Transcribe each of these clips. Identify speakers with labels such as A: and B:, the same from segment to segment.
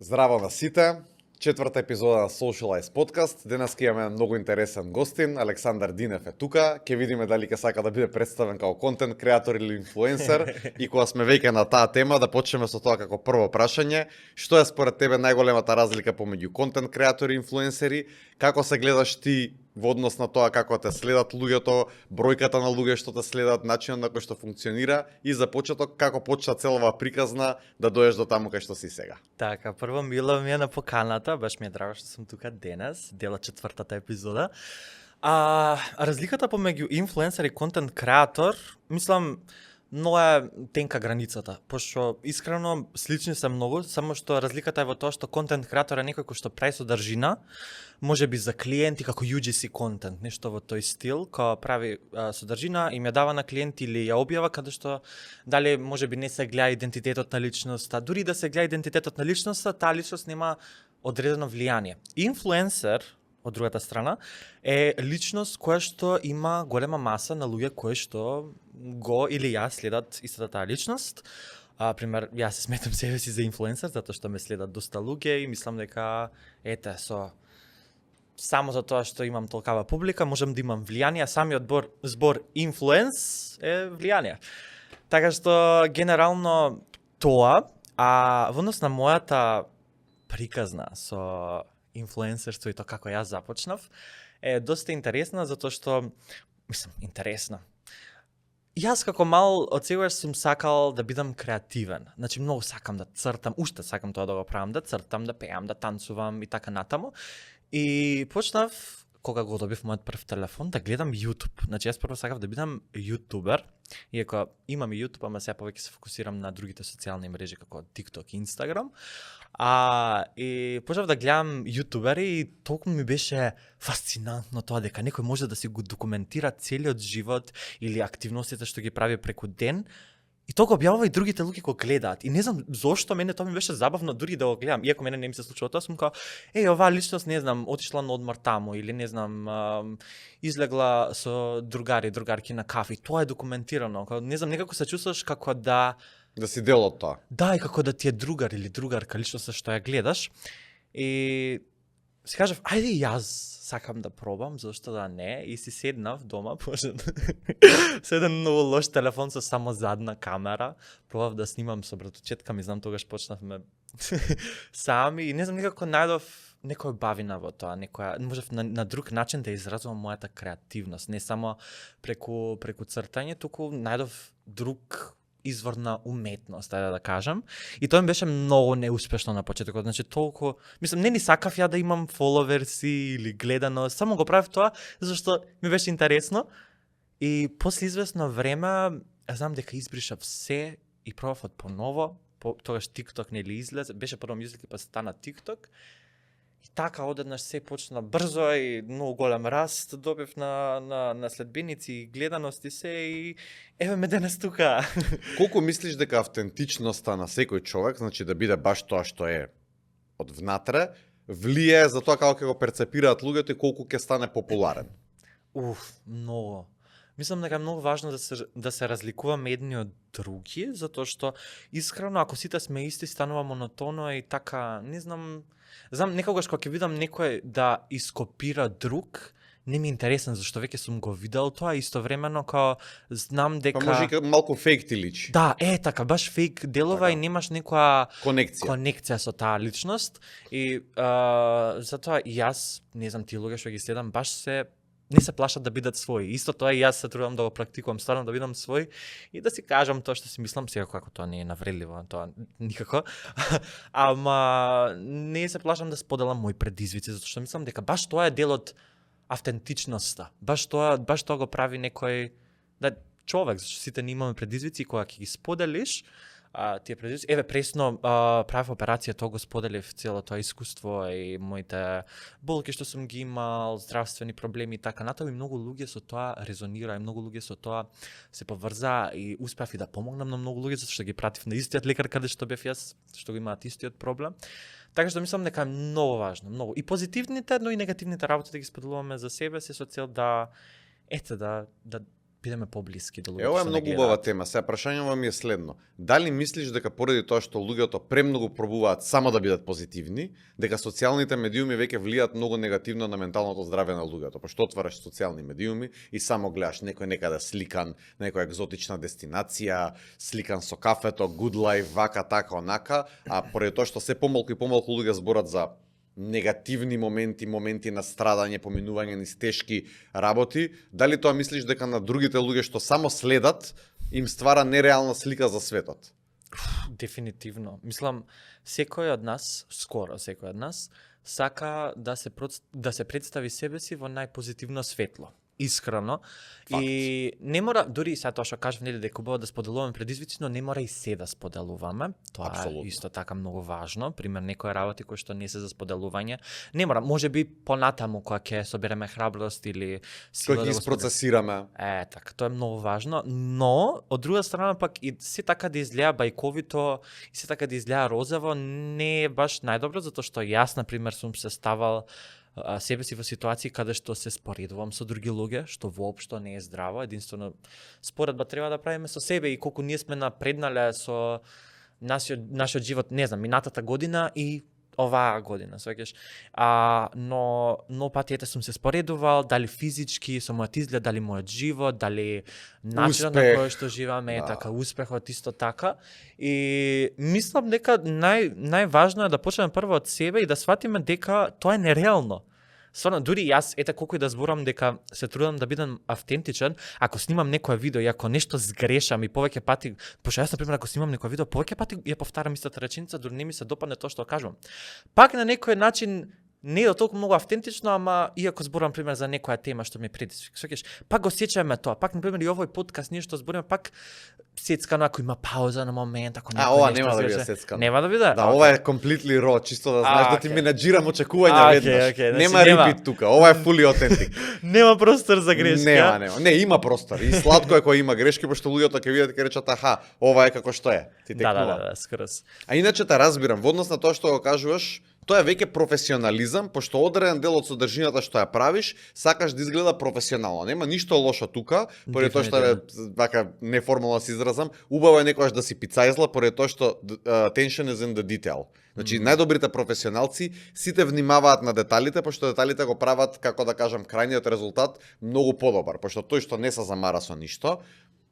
A: Здраво на сите, четврта епизода на Socialize подкаст. Денес ќе имаме многу интересен гостин, Александар Динев е тука. Ќе видиме дали ќе сака да биде представен како контент креатор или инфлуенсер. И кога сме веќе на таа тема, да почнеме со тоа како прво прашање. Што е според тебе најголемата разлика помеѓу контент креатори и инфлуенсери? Како се гледаш ти во однос на тоа како те следат луѓето, бројката на луѓе што те следат, начинот на кој што функционира и за почеток како почна целава приказна да доеш до таму кај што си сега?
B: Така, прво мило ми е на поканата, баш ми е драго што сум тука денес, дела четвртата епизода. Разликата помеѓу инфлуенсер и контент креатор, мислам, но е тенка границата, пошто искрено слични се многу, само што разликата е во тоа што контент креатор е некој кој што прави содржина, може би за клиенти како UGC контент, нешто во тој стил, кој прави содржина и ја дава на клиенти или ја објава каде што дали може би не се гледа идентитетот на личноста, дури да се гледа идентитетот на личноста, таа личност нема одредено влијание. Инфлуенсер од другата страна, е личност која што има голема маса на луѓе кои што го или ја следат истата таа личност. Пример, јас сметам себе си за инфлуенсер, затоа што ме следат доста луѓе и мислам дека, само за тоа што имам толкава публика, можам да имам влијание, самиот збор инфлуенс е влијание. Така што, генерално тоа, во однос на мојата приказна со инфлуенсерство и тоа како јас започнав, е доста интересна, затоа што, интересна. Јас како мал од сегаш сум сакал да бидам креативен. Значи, многу сакам да цртам, уште сакам тоа да го правам, да цртам, да пеам, да танцувам и така натаму. И почнав, кога го добив мојот прв телефон, да гледам YouTube. Значи, јас прво сакав да бидам ютубер, иако имам и YouTube, ама сега повеќе се фокусирам на другите социјални мрежи како TikTok и Instagram. И почнав да гледам ютубери и толку ми беше фасцинантно тоа дека некој може да си го документира целиот живот или активностите што ги прави преку ден и толку објавува и другите луѓе кои гледаат. И не знам зошто мене тоа ми беше забавно дури да го гледам. Иако мене не ми се случува тоа, сум као, оваа личност, не знам, отишла на одмор таму или не знам, излегла со другарки на кафе. Тоа е документирано. Не знам, некако се чувствуваш како да
A: си дел од тоа.
B: Да, и како да ти е другар или другарка личноста што ја гледаш. И си кажав, ајде јас сакам да пробам, зашто да не, и си седнав дома, со еден многу лош телефон со само задна камера, пробав да снимам со братовчетка ми, знам тогаш почнавме сами и не знам, некако најдов некоја бавина во тоа, можев на друг начин да изразувам мојата креативност, не само преку цртање, туку најдов друг извор на уметност, да кажам. И тоа ми беше многу неуспешно на почетокот. Значи, толку, не ни сакав ја да имам фоловерси или гледаност, само го правев тоа, зашто ми беше интересно. И после известно време, знам дека избришав се и пробав од поново, тогаш TikTok нели излезе, беше прво Musical.ly па стана TikTok. И така одеднаш се почна брзо и многу голем раст, добив на следбеници и гледаности се и еве ме денес тука.
A: Колку мислиш дека автентичноста на секој човек, значи да биде баш тоа што е од внатре, влијае за тоа како ќе го перцепираат луѓето и колку ќе стане популарен?
B: Многу. Мислам дека е многу важно да се разликуваме едни од други, затоа што искрено ако сите сме исти станува монотоно и така, не знам, некогаш кога ќе видам некој да ископира друг, не ми е интересен зашто веќе сум го видел тоа, истовремено као знам дека
A: може и малку фейк ти личи.
B: Да, така, баш фейк делова
A: така.
B: И немаш некоја
A: конекција
B: со таа личност и затоа и јас, не знам, тие луѓе што ги следам баш не се плашат да бидат своји. Исто тоа и јас се трудам да го практикувам, стварно да бидам свој и да си кажам тоа што си мислам, сега како тоа не е навредливо, тоа никако. Ама не се плашам да споделам мои предизвици, затоа што мислам дека баш тоа е дел од автентичноста. Баш тоа го прави некој човек, зашто сите ние имаме предизвици кога ќе ги споделиш, тие предизвици. Пресно правев операција, тоа го споделив цело тоа искуство и моите болки што сум ги имал, здравствени проблеми и така натаму и многу луѓе со тоа резонира и многу луѓе со тоа се поврза и успеав и да помогнам на многу луѓе затоа што ги пратив на истиот лекар каде што бев јас, што го имаат истиот проблем. Така што мислам дека е многу важно, многу. И позитивните, но и негативните работи да ги споделуваме за себе си со цел да бидеме поблиски до луѓето.
A: Ова е
B: што не
A: многу
B: гледаат.
A: убава тема. Сега прашањето ми е следно. Дали мислиш дека поради тоа што луѓето премногу пробуваат само да бидат позитивни, дека социјалните медиуми веќе влијаат многу негативно на менталното здравје на луѓето? Пошто отвараш социјални медиуми и само гледаш некој некаде сликан, некоја екзотична дестинација, сликан со кафето, good life, вака, така, онака, а поради тоа што се помалку и помалку луѓе зборат за негативни моменти на страдање, поминување низ тешки работи, дали тоа мислиш дека на другите луѓе што само следат, им ствара нереална слика за светот?
B: Дефинитивно. Мислам, секој од нас, скоро секој од нас, сака да се представи себе си во најпозитивно светло. Искрено.
A: Факт.
B: И не мора, дури и сега тоа што кажав, нели, дека убаво да споделуваме предизвици, но не мора и се да споделуваме. Тоа
A: Апсолутно.
B: е исто така многу важно. Пример, некои работи кои што не се за споделување. Не мора, може би понатаму кога ќе собереме храброст или сила
A: Кој
B: да
A: ги
B: го
A: isprocesirаме?
B: така, тоа е многу важно, но од друга страна пак и се така да изгледа бајковито и се така да изгледа розово не е баш најдобро, затоа што јас на пример сум се ставал себе си во ситуации каде што се споредувам со други луѓе, што воопшто не е здраво, единствено споредба треба да правиме со себе и колку ние сме напреднале со нашиот живот, не знам, минатата година и оваа година, сваќаш. Но патиете сум се споредувал, дали физички, со мојот изглед, дали мојот живот, дали начинот на
A: Успех.
B: кој што живееме,
A: Да.
B: така, успехот исто така. И мислам дека најважно е да почнеме прво од себе и да сватиме дека тоа е нереално. Стварно, дури јас, ете колку и да зборам дека се трудам да бидам автентичен, ако снимам некое видео и ако нешто сгрешам и повеќе пати, пошто јас, например, ако снимам некое видео, повеќе пати ја повтарам истата реченица, дури не ми се допадне тоа што кажувам. Пак на некој начин не е толку многу автентично, ама иако зборам пример за некоја тема што ме предизвика, сваќаш, пак го сеќаваме тоа. Пак на пример и овој подкаст ние што збориме пак сецкано ако има пауза на момент, ако некој
A: ова
B: нешто
A: нема да биде
B: сгреше.
A: сецкано.
B: Нема да биде.
A: Да, ова е completely raw, чисто да знаеш да ти
B: окей.
A: менаџирам очекувања веднаш.
B: окей, значи
A: Нема
B: нема.
A: репит тука, ова е fully authentic.
B: Нема простор за грешка.
A: Нема. Не, има простор. И сладко е кога има грешки, пошто луѓето ќе видат и ќе речат аха, ова е како што е. Ти текнува.
B: Да, скрос.
A: А иначе те разбирам, во однос на тоа што го кажуваш, тоа е веќе професионализам, пошто одреден дел од содржината што ја правиш, сакаш да изгледа професионално. Нема ништо лошо тука, поради тоа што е вака неформално се изразам, убаво е некогаш да си пицајзла, поради тоа што attention is in the detail. Значи најдобрите професионалци сите внимаваат на деталите, пошто деталите го прават, како да кажам, крајниот резултат многу подобар, пошто тој што не се замара со ништо,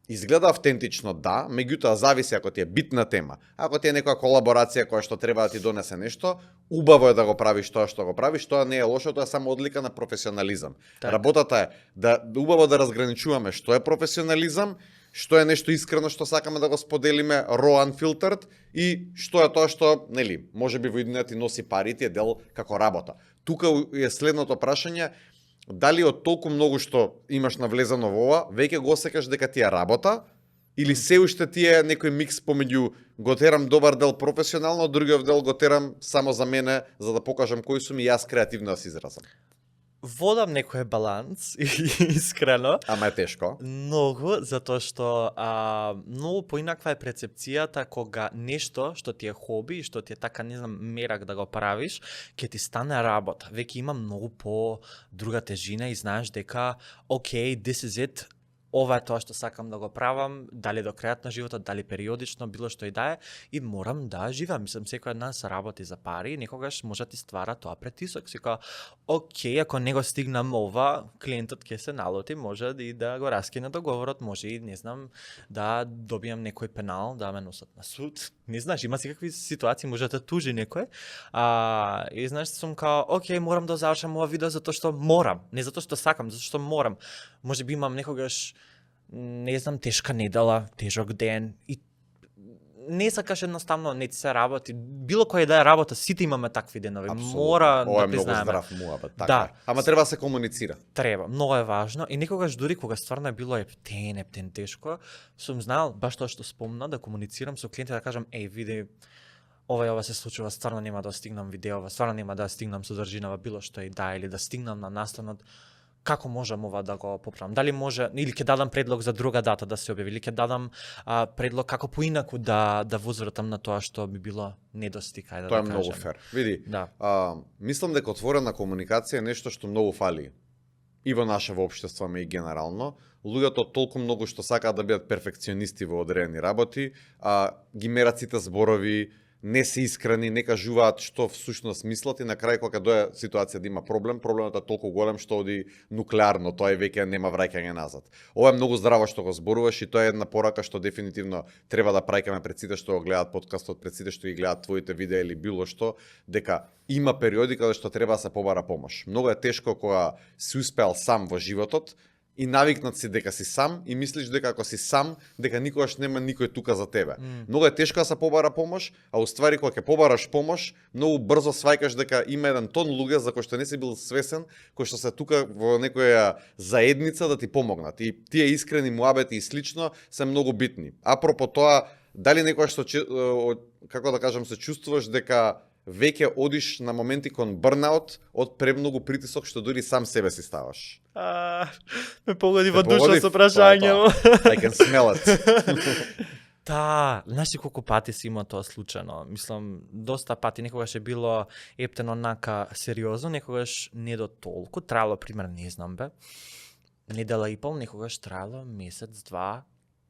A: изгледа автентично, да, меѓутоа зависи ако ти е битна тема. Ако ти е некоја колаборација која што треба да ти донесе нешто, убаво е да го правиш тоа што го правиш, тоа не е лошо, тоа е само одлика на професионализам.
B: Так.
A: Работата е да убаво да разграничуваме што е професионализам, што е нешто искрено што сакаме да го споделиме, raw unfiltered, и што е тоа што, нели, можеби во идниот ти носи пари, ти е дел како работа. Тука е следното прашање, дали од толку многу што имаш навлезано во ова, веќе го осекаш дека ти е работа, или се уште ти е некој микс помеѓу го терам добар дел професионално, другиот дел го терам само за мене, за да покажам кој сум и јас креативно да се изразам.
B: Водам некој баланс, искрено.
A: Ама е тешко.
B: Многу, затоа што многу поинаква е перцепцијата кога нешто што ти е хоби и што ти е така, не знам, мерак да го правиш, ќе ти стане работа. Веќе има многу по друга тежина и знаеш дека окей, this is it, ова е тоа што сакам да го правам, дали до крајот на животот, дали периодично, било што и да е, и морам да живеам. Мислам, секој од нас работи за пари, некогаш може да ти ствара тоа претисок. Сека, окей, ако не го стигнам ова, клиентот ќе се налоти, може и да го раскине договорот, може и, не знам, да добијам некој пенал, да ме носат на суд. Не знаеш, има секакви ситуации, може да те тужи некој. И знаеш, сум као, окей, морам да завршам ова видео затоа што морам, не затоа што сакам, затоа што морам. Може би имам некогаш, не знам, тешка недела, тежок ден и не сакаш едноставно, не ти се работи. Било која да е работа, сите имаме такви денови.
A: Апсолутно.
B: Мора
A: Ова
B: да
A: е многу
B: признаеме.
A: здрав муабет, така
B: Да.
A: е. Ама треба да се комуницира.
B: Треба, многу е важно и некогаш дури кога стварно е било ептен тешко, сум знаел баш тоа што спомна да комуницирам со клиенти да кажам види ова се случува, стварно нема да стигнам видеова, стварно нема да стигнам содржинава, било што и да, или да стигнам на настанот. Како можам ова да го поправам? Дали може, или ќе дадам предлог за друга дата да се објави, или ќе дадам предлог како поинаку да возвратам на тоа што би било недостиг, ајде
A: Тоа е
B: да
A: многу
B: кажем.
A: фер. Види,
B: Да.
A: мислам дека отворена комуникација е нешто што многу фали и во наше воопштество и генерално, луѓето толку многу што сакаат да бидат перфекционисти во одредени работи, а ги мерат сите зборови, не се искрени, не кажуваат што всушност мислат и на крај кога доја ситуација да има проблем, проблемот е толку голем што оди нуклеарно, тоа е веќе нема враќање назад. Ова е многу здраво што го зборуваш и тоа е една порака што дефинитивно треба да праќаме пред сите што го гледаат подкастот, пред сите што ги гледаат твоите видеа или било што, дека има периоди кога што треба да се побара помош. Многу е тешко кога си успеал сам во животот и навикнат си дека си сам и мислиш дека ако си сам, дека никогаш нема никој тука за тебе. Многу е тешко да се побара помош, а уствари кога ќе побараш помош, многу брзо сваќаш дека има еден тон луѓе за кои што не си бил свесен, кои што се тука во некоја заедница да ти помогнат. И тие искрени муабети и слично се многу битни. Апропо тоа, дали некојаш што како да кажам се чувствуваш дека веќе одиш на моменти кон бърнаут од премногу притисок што дури сам себе си ставаш.
B: Ме погоди во душа со прашањето.
A: I can smell it.
B: Да, знаеш ли колку пати си има тоа случајно? Мислам, доста пати, некогаш е било ептено онака сериозно, некогаш не до толку, траело, пример, не знам бе, недела и пол, некогаш траело месец, два,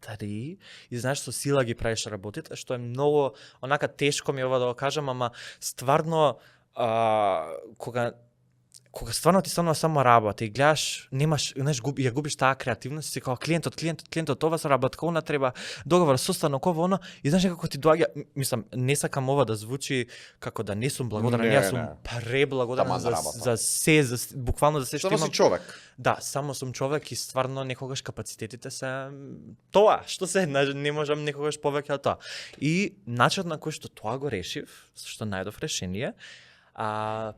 B: 3, и знаеш со сила ги правиш работите, што е многу онака тешко ми ова да го кажам, ама стварно кога стварно ти станува само работа и гледаш, немаш, знаеш, ја губиш таа креативност, си како клиентот, ова се работа, она треба, договор, состанок, ова, оно, и знаеш како ти доаѓа, мислам, не сакам ова да звучи како да не сум благодарен, јас сум преблагодарен за се, буквално за се што имам.
A: Само си човек.
B: Да, само сум човек и стварно некогаш капацитетите се тоа, што се, не можам некогаш повеќе од тоа. И начинот на кој што тоа го решив, што најдов решение,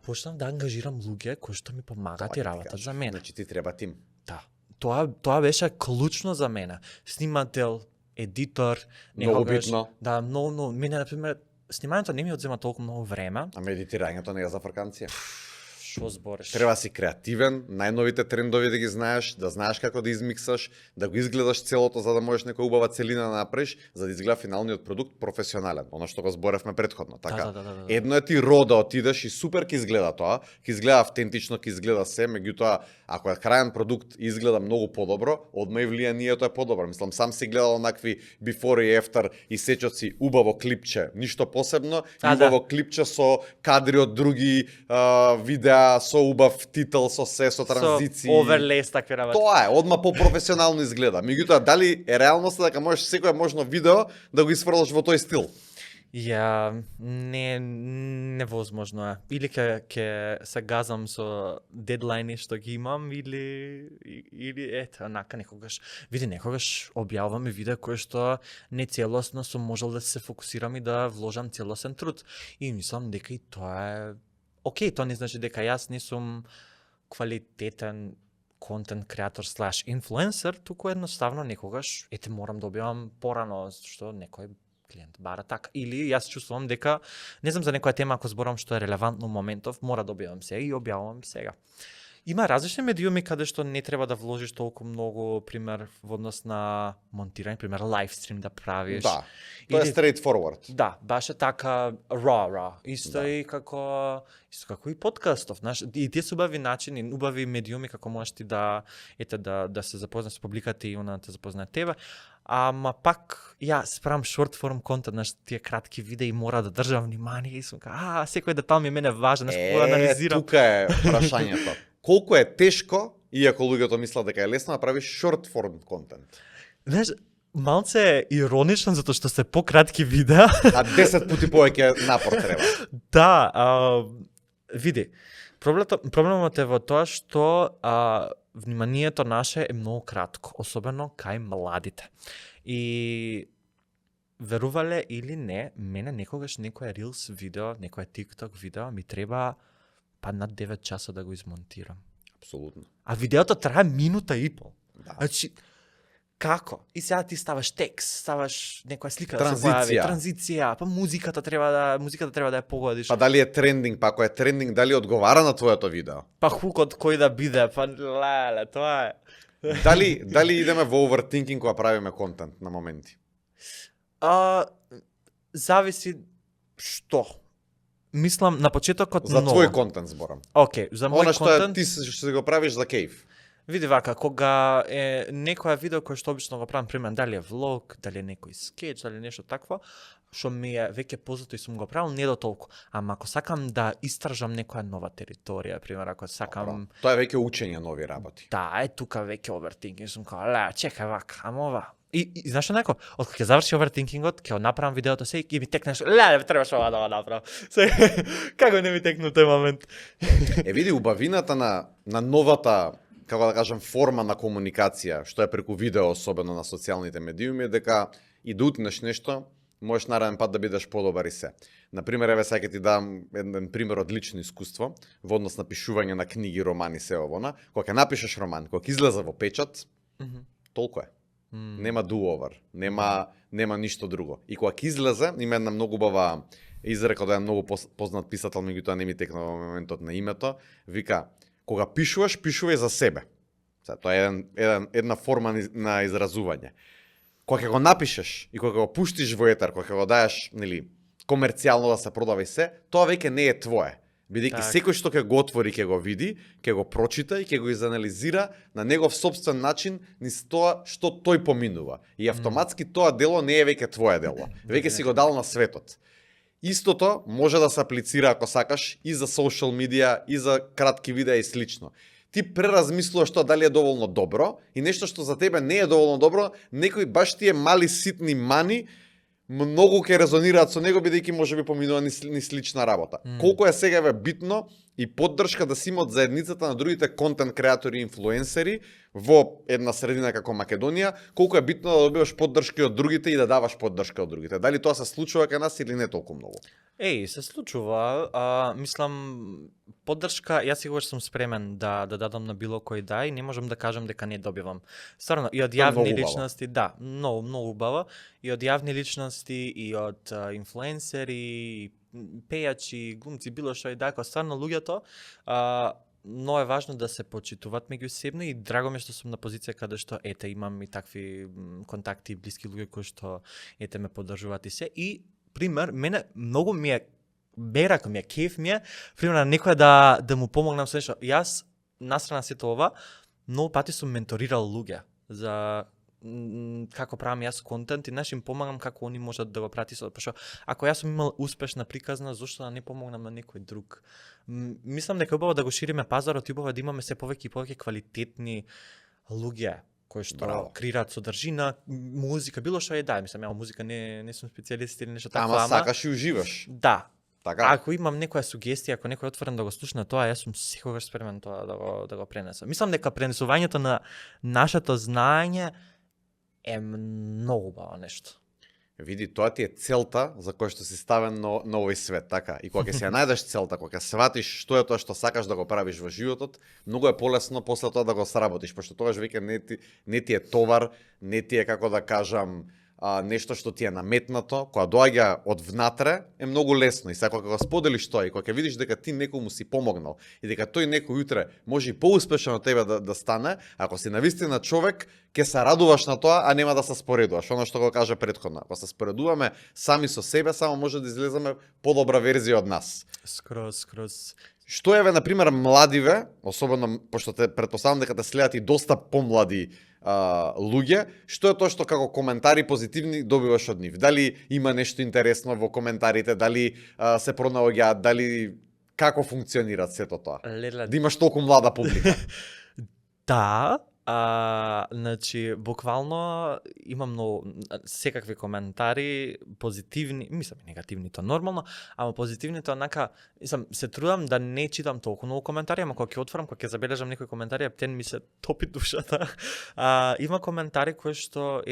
B: почнав да ангажирам луѓе кои што ми помагаат и работат за мене.
A: Значи ти треба тим.
B: Да. Тоа беше клучно за мене. Снимател, едитор,
A: Многу битно.
B: Да, многу. Мене, например, снимањето не ми одзема толку многу време.
A: А медитирањето не е за фрканција.
B: Што збориш?
A: Треба си креативен, најновите трендови да ги знаеш како да измиксаш, да го изгледаш целото за да можеш некоја убава целина да направиш, за да изгледа финалниот продукт професионален. Оно што го зборевме претходно, така.
B: Да.
A: Едно е ти да отидеш и супер ќе изгледа тоа, ќе изгледа автентично, ќе изгледа се, меѓутоа ако е крајен продукт и изгледа многу подобро, одма и влијанието е подобро. Мислам, сам си гледал онакви before и after и сечот си убаво клипче, ништо посебно, и убаво клипче со кадри од други видеа, со убав титул, со се, со транзиции.
B: Со оверлес, такви работи.
A: Тоа е, одма по-професионално изгледа. Меѓутоа, дали е реалноста дека можеш секое можно видео да го изфрлаш во тој стил?
B: Невозможно е. Или ќе се газам со дедлайни што ги имам, или онака некогаш објавуваме видео кој што не целосно сум можел да се фокусирам и да вложам целосен труд. И мислам дека и тоа е окей, тоа не значи дека јас не сум квалитетен контент креатор / инфлуенсер, туку едноставно некогаш морам да објавам порано што некој клиент бара така. Или јас чувствувам дека не знам за некоја тема ако зборам што е релевантно моментов, мора да објавам сега и објавувам сега. Има различни медиуми каде што не треба да вложиш толку многу, пример во однос на монтирање, пример лайвстрим да правиш.
A: Да. Тоа е straight forward.
B: Да, баш е така raw. Исто и како и подкастов, знаеш, и тие се убави начини, убави медиуми како можеш ти да се запознаеш со публиката и она да те запознае тебе. Ама пак јас правам short form контент, знаеш, тие кратки видеи мора да држам внимание и сум секој детал ми мене важен, знаеш, кога анализирам.
A: Тука е прашањето. Колку е тешко, иако луѓето мислат дека е лесно, да правиш short form контент?
B: Знаеш, малце е иронично затоа што се пократки видеа.
A: А 10 пати повеќе напор треба.
B: Да, види. Проблемот е во тоа што вниманието наше е многу кратко, особено кај младите. И верувале или не, мене некогаш некој Reels видео, некој TikTok видео ми треба над 9 часа да го измонтирам.
A: Апсолутно.
B: А видеото трае минута и пол.
A: Да.
B: Значи, како? И сега ти ставаш текст, ставаш некоја слика транзиција, па музиката треба да ја погодиш.
A: Па дали е трендинг, па ако е трендинг, дали одговара на твоето видео?
B: Па хукот кој да биде, па леле, тоа е.
A: Дали идеме во overthinking кога правиме контент на моменти?
B: Зависи што. Мислам на почетокот
A: за твој контент зборам.
B: Океј, за мој
A: контент. Она што ти го правиш за кејф.
B: Види вака, кога е некоја видео кој што обично го правам, пример, дали е влог, дали е некој скеч, дали нешто такво, што ми е веќе познато и сум го правил, не до толку. Ама ако сакам да истражам некоја нова територија, пример, ако сакам...
A: Тоа е веќе учење нови работи.
B: Да, тука веќе овертинкинг, сум као, чекај вака, ама ова. И знаеш што неко? Откако ќе заврши овертинкингот, ќе направам видеото се и ми текнеш, требаш ова да го направам. Како не ми текну тој момент?
A: Види, убавината на новата, како да кажам, форма на комуникација, што е преку видео, особено на социјалните медиуми, е дека и да утнеш нешто, можеш нареден пат да бидеш подобар и се. Например, еве сега ќе ти дам еден пример од лично искуство во однос на пишување на книги, романи, се овона. Кога ќе напишеш роман, кога ќе излезе во печат, толку е. Нема do-over, нема ништо друго. И кога ќе излезе, има една многу убава изрека од еден многу познат писател, меѓутоа не ми текна во моментот на името, вика: кога пишуваш, пишувај за себе. Тоа е една форма на изразување. Кога ќе го напишеш и кога го пуштиш во етер, кога ќе го даеш, нели, комерцијално да се продава и се, тоа веќе не е твое. Бидејќи секој што ќе го отвори, ќе го види, ќе го прочита и ќе го изанализира на негов собствен начин низ тоа што тој поминува. И автоматски тоа дело не е веќе твое дело. Веќе си го дал на светот. Истото може да се аплицира, ако сакаш, и за социјал медија, и за кратки видеа и слично. Ти преразмислуваш тоа дали е доволно добро и нешто што за тебе не е доволно добро, некои баш тие мали ситни мани многу ќе резонираат со него, бидејќи можеби поминува ни слична работа. Колку е сега битно и поддршка да си има од заедницата на другите контент креатори и инфлуенсери во една средина како Македонија, колку е битно да добиваш поддршка од другите и да даваш поддршка од другите. Дали тоа се случува кај нас или не толку многу?
B: Се случува. Мислам, поддршка, јас сигурно сум спремен да дадам на било кој и не можам да кажам дека не добивам. Стварно, и од јавни личности, да, многу убава, и од јавни личности, и од инфлуенсери, пејачи, глумци, било што и дако, стварно луѓето, но е важно да се почитуваат меѓусебно и драго ми што сум на позиција каде што имам и такви контакти и блиски луѓе кои што ме поддржуваат и се. И пример, мене многу ми е берак ми е, кеф ми е, пример, некој да му помогнам со нешто. Јас, настрана сето ова, многу пати сум менторирал луѓе за како правам јас контент и им помагам како они можат да го прати со, пошто ако јас сум имал успешна приказна, зошто да не помогнам на некој друг? Мислам дека е убаво да го шириме пазарот и убаво да имаме се повеќе и повеќе квалитетни луѓе кои што креираат содржина, музика, било што мислам, ја музика не сум специјалист или нешто такво,
A: ама сакаш и уживаш.
B: Да.
A: Така.
B: Ако имам некоја сугестија, ако некој е отворен да го слушне тоа, јас сум секогаш спремен тоа да го пренесам. Мислам дека пренесувањето на нашето знаење е многу убаво нешто.
A: Види, тоа ти е целта за која што си ставен на овој свет, така? И кога ќе се ја најдеш целта, кога ќе сватиш што е тоа што сакаш да го правиш во животот, многу е полесно после тоа да го сработиш, пошто тогаш веќе не ти е товар, не ти е, како да кажам, нешто што ти е наметнато, кога доаѓа од внатре, е многу лесно. И сега кога го споделиш тоа и кога ќе видиш дека ти некому си помогнал и дека тој некој утре може и поуспешен од тебе да стане, ако си навистина човек, ќе се радуваш на тоа, а нема да се споредуваш. Оно што го кажа претходно. Ако се споредуваме сами со себе, само може да излеземе подобра верзија од нас.
B: Скроз.
A: Што еве, например, младиве, особено пошто те претпоставам дека те следат и доста помлади луѓе, што е тоа што како коментари позитивни добиваш од нив? Дали има нешто интересно во коментарите, дали се пронаоѓаат, дали како функционираат сето тоа? Да имаш толку млада публика.
B: Да, значи, буквално имам многу секакви коментари, позитивни, мислам и негативни, тоа нормално, ама позитивните онака, мислам, се трудам да не читам толку многу коментари, ама кога ќе отворам, кога ќе забележам некој коментари, аптен ми се топи душата. Има коментари кои што,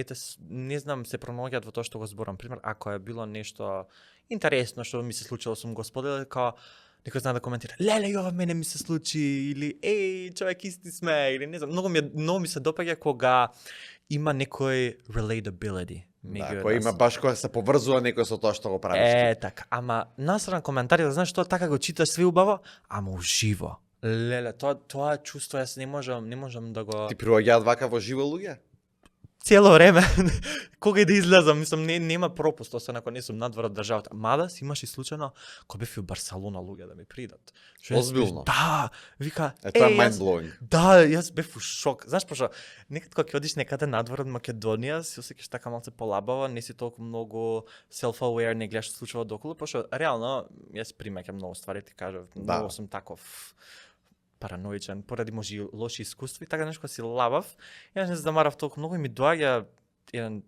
B: не знам, се пронаоѓаат во тоа што го зборам. Пример, ако е било нешто интересно што ми се случило, сум го споделил, као некој знае да коментира, леле, ова мене ми се случи, или човек исти сме, или не знам, многу ми се допаѓа кога има некој relatability.
A: Да, кој има баш која се поврзува некој со тоа што го правиш.
B: Така, ама настрана коментари, да знаеш тоа, така го читаш све убаво, ама уживо. Леле, тоа чувство јас не можам да го...
A: Ти приоѓаат вака во живо луѓе?
B: цело време, кога и да излезам, мислам, нема пропуст, освен ако не сум надвор од државата. Мада си имаш и случајно, кога бев и у Барселона луѓе да ми придат.
A: Озбилно?
B: Да, вика,
A: Тоа е mind blowing.
B: Да, јас бев у шок. Знаеш, пошто некад кога ќе одиш некаде надвор од Македонија, се осеќаш така малце полабава, не си толку многу self-aware, не гледаш што случува доколу, пошто реално јас примеќам многу ствари, ти кажав, многу сум таков параноичен, поради може и лоши искуства и така нешто си лабав. Јас не замарав толку многу и ми доаѓа еден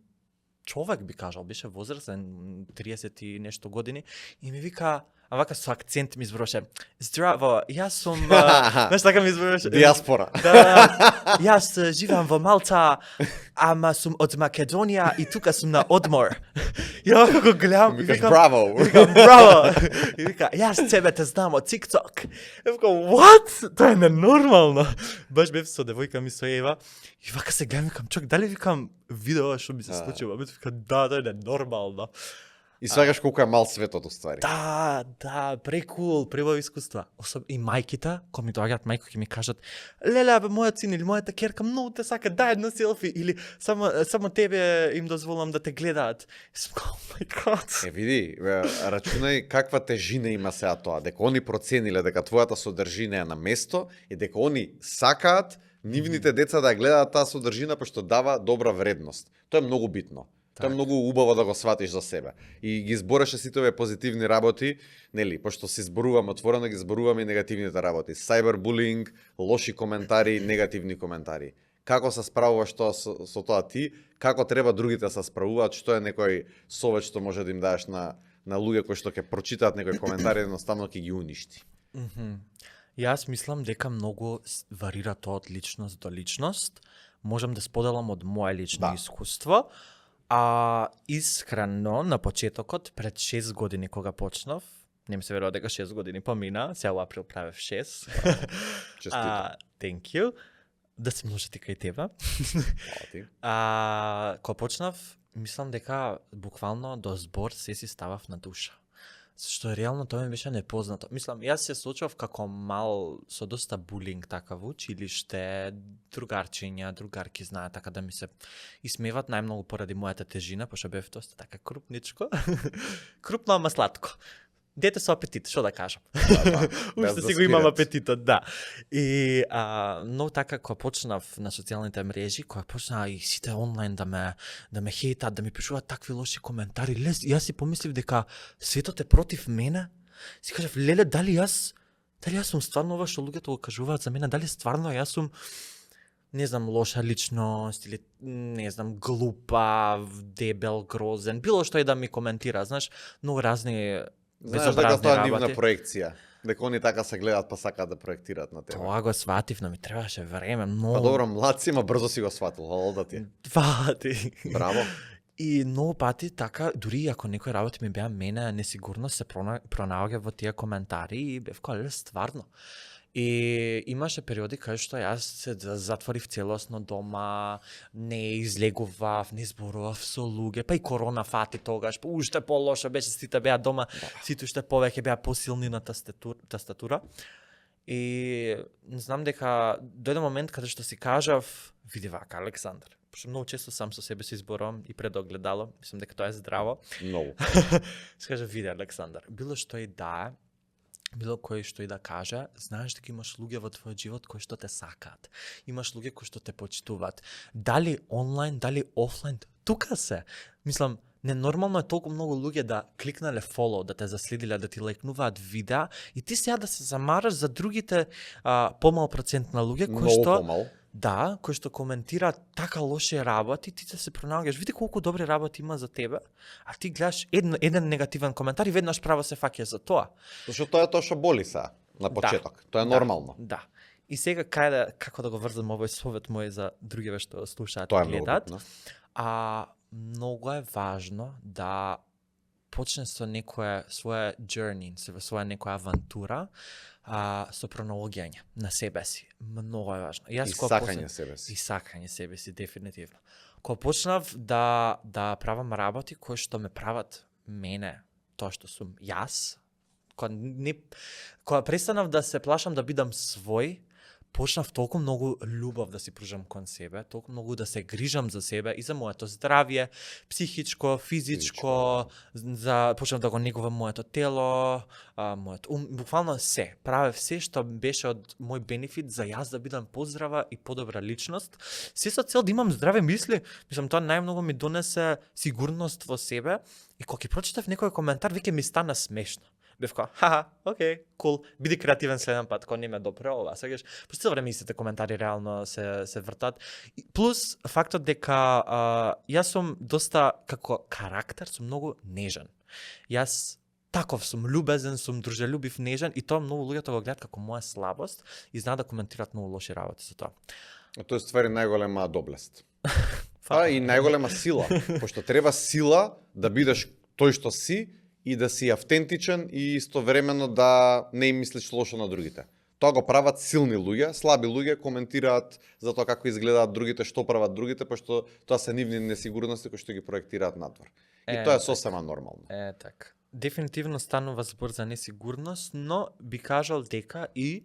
B: човек, би кажал, беше возрастен, 30 и нешто години, и ми вика, а вака со акцент ми изборуваше: "Здраво, јас сум..." Знаеш, така ми изборуваше.
A: Диаспора.
B: Да, јас живеам во Малта, ама сум од Македонија и тука сум на одмор. Ја како гледам и
A: Викаш браво.
B: Викам браво. И вика, јас тебе те знам од TikTok. И вика, what? Тоа е ненормално. Баш бев со девојка ми со Ева и вака се гледам, викам, чок, дали викам видео што ми се случува? Бе вика, да, тоа е ненормално.
A: И свегаш колку е мал светот уствари.
B: Да, прекул, пребави искуства. И мајките, кога ми доаѓаат мајко ќе ми кажат: "Леле, бе, мојот син или мојата керка многу те сака, дај едно селфи или само тебе им дозволам да те гледаат." И сум, oh my god.
A: Види, рачунај каква тежина има сега тоа, дека они процениле дека твојата содржина е на место и дека они сакаат нивните деца да ја гледаат таа содржина пошто дава добра вредност. Тоа е многу битно. Тоа е многу убаво да го сватиш за себе. И ги збореше сите овие позитивни работи, нели, пошто се зборуваме отворено, ги зборуваме и негативните работи. Сайбербулинг, лоши коментари, негативни коментари. Како се справуваш тоа со тоа ти, како треба другите се справуваат, што е некој совет што може да им дадеш на луѓе кои што ќе прочитаат некои коментари, едноставно ќе ги уништи.
B: Јас мислам дека многу варира тоа од личност до личност. Можам да споделам од моје лично искуство. Искрено, на почетокот, пред 6 години кога почнав, не ми се верува дека 6 години помина, сега во април правев 6.
A: Честито.
B: Thank you. Да се множат и кај тебе. Кога почнав, мислам дека буквално до збор се си ставав на душа. Зашто реално тоа ми беше непознато. Мислам, јас се случав како мал со доста булинг така во училиште, другарчиња, другарки знаат така да ми се исмеват најмногу поради мојата тежина, пошто бев доста така крупничко. Крупно, ама сладко. Дете со апетит, што да кажам. Уште си го имам апетитот, да. И но така кога почнав на социјалните мрежи, кога почнаа и сите онлайн да ме хейтат, да ми пишуваат такви лоши коментари, јас си помислив дека светот е против мене. Си кажав, леле, дали јас сум стварно ова што луѓето го кажуваат за мене, дали стварно јас сум, не знам, лоша личност или не знам, глупав, дебел, грозен, било што и да ми коментира, знаеш, многу разни.
A: Знаеш дека тоа е нивна проекција, дека они така се гледаат па сакаат да проектираат на тебе.
B: Тоа го сватив, но ми требаше време, многу.
A: Па добро, млад си, ма брзо си го сватил, хвала да ти.
B: Пати.
A: Браво.
B: И многу пати така, дури ако некој работи ми беа мене несигурно, се пронаоѓа во тие коментари и бев кај стварно. И имаше периоди кај што јас се затворив целосно дома, не излегував, не зборував со луѓе, па и корона фати тогаш, па уште полошо беше, сите беа дома, сите уште повеќе беа посилни на тастатура. И знам дека дојде момент каде што си кажав, види вака, Александар, пошто многу често сам со себе си зборувам и пред огледало, мислам дека тоа е здраво.
A: Многу.
B: Си кажав, види Александар, било што и да е, било кој што и да каже, знаеш дека имаш луѓе во твојот живот кои што те сакаат. Имаш луѓе кои што те почитуваат. Дали онлайн, дали офлайн, тука се. Мислам, ненормално е толку многу луѓе да кликнале follow, да те заследиле, да ти лајкнуваат видеа и ти сега да се замараш за другите помал процент на луѓе кои што
A: помал.
B: Да, кои што коментираат така лоши работи, ти се пронаоѓаш. Види колку добри работи има за тебе, а ти гледаш еден негативен коментар и веднаш право се фаќаш за тоа.
A: Зашто тоа е тоа што боли са на почеток. Тоа е нормално.
B: Да. И сега како да го врзам овој совет мој за другиве што слушаат
A: и
B: гледаат. Многу е важно да почне со некоја своја journey, со своја некоја авантура, со пронаоѓање на себе си. Многу е важно.
A: И сакање себе си.
B: И сакање себе си, дефинитивно. Кога почнав да правам работи кои што ме прават мене, тоа што сум јас, кога престанав да се плашам да бидам свој, почнав толку многу љубов да си пружам кон себе, толку многу да се грижам за себе и за моето здравје, психичко, физичко, почнав да го негувам моето тело, мојот ум, буквално се. Правев се што беше од мој бенефит за јас да бидам поздрава и подобра личност. Се со цел да имам здраве мисли. Мислам, тоа најмногу ми донесе сигурност во себе и кога ќе прочитав некој коментар, веќе ми стана смешно. Бев као, хаха, окей, кул, биди креативен следен пат, кога не ме допре ова, сегаш, по цело време истите коментари реално се вртат. Плюс фактот дека јас сум доста, како карактер, сум многу нежен. Јас таков сум, љубезен сум, дружелюбив, нежен и тоа многу луѓето го гледат како моја слабост и знаат да коментираат многу лоши работи за тоа.
A: Тоа е ствари најголема доблест. Тоа е и најголема сила, пошто треба сила да бидеш тој што си и да си автентичен и истовремено да не им мислиш лошо на другите. Тоа го прават силни луѓе, слаби луѓе коментираат за тоа како изгледаат другите, што прават другите, пошто тоа се нивни несигурности кои што ги проектираат надвор. И тоа е сосема нормално.
B: Така. Дефинитивно станува збор за несигурност, но би кажал дека и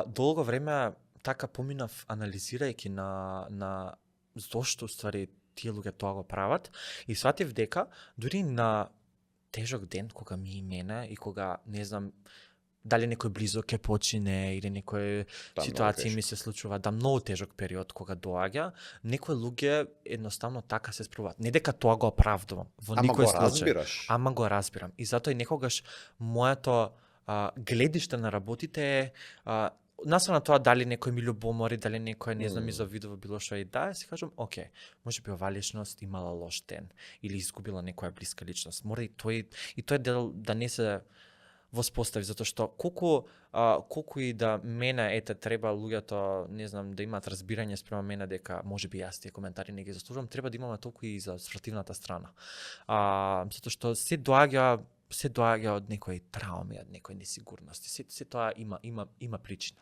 B: долго време така поминав анализирајќи на зошто ствари тие луѓе тоа го прават и сватив дека дури на тежок ден кога ми и мене и кога не знам дали некој близо ќе почине или некој ситуација ми се случува, да многу тежок период кога доаѓа, некои луѓе едноставно така се спроват. Не дека тоа го оправдувам во никој случај. Ама го разбирам. И затоа и некогаш моето гледиште на работите е настрана тоа дали некој ми љубомори, дали некој не знам ми завидува било што и да, си кажам, окей, можеби оваа личност имала лош ден или изгубила некоја блиска личност. Мора и тој дел да не се воспостави, затоа што колку и да мене треба луѓето, не знам, да имаат разбирање спрема мене дека можеби јас тие коментари не ги заслужувам, треба да имаме толку и за спротивната страна. Затоа што се доаѓа од некои трауми, од некои несигурности. Се тоа има причина.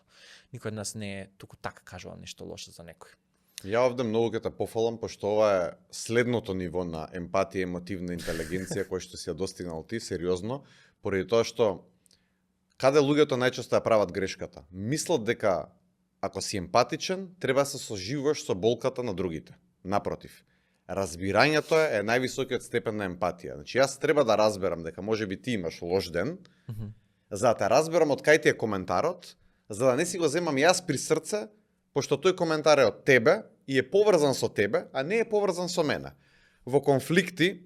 B: Никој од нас не е туку така кажува нешто лошо за некој.
A: Ја овде многу ќе те пофалам, пошто ова е следното ниво на емпатија и емотивна интелигенција кој што си ја достигнал ти, сериозно, поради тоа што каде луѓето најчесто ја прават грешката? Мислат дека ако си емпатичен, треба да се соживуваш со болката на другите. Напротив, разбирањето е највисокиот степен на емпатија. Значи, јас треба да разберам дека можеби ти имаш лош ден, за да те разберам од кај ти е коментарот, за да не си го земам јас при срце, пошто тој коментар е од тебе и е поврзан со тебе, а не е поврзан со мене. Во конфликти,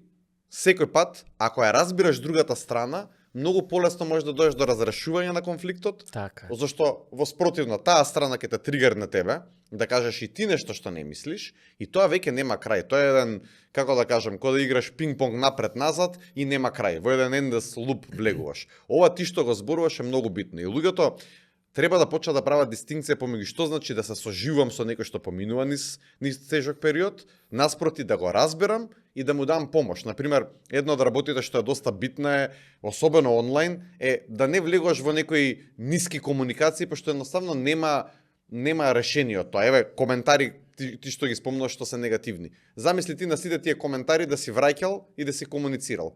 A: секој пат, ако ја разбираш другата страна, многу полесно можеш да дојдеш до разрешување на конфликтот,
B: така.
A: Зашто во спротивно таа страна ќе те тригерне тебе, да кажеш и ти нешто што не мислиш, и тоа веќе нема крај. Тоа е еден, како да кажем, кога да играш пинг-понг напред-назад и нема крај. Во еден endless loop влегуваш. Ова ти што го зборуваш е многу битно. И луѓето треба да почнат да прават дистинкција помеѓу што значи да се соживувам со некој што поминува низ тежок период, наспроти да го разберам и да му дам помош. Например, едно од работите што е доста битна е, особено онлайн, е да не влегуваш во некои ниски комуникации, пошто едноставно нема решение од тоа. Еве, коментари ти што ги спомнуваш што се негативни. Замисли ти на сите тие коментари да си враќал и да си комуницирал.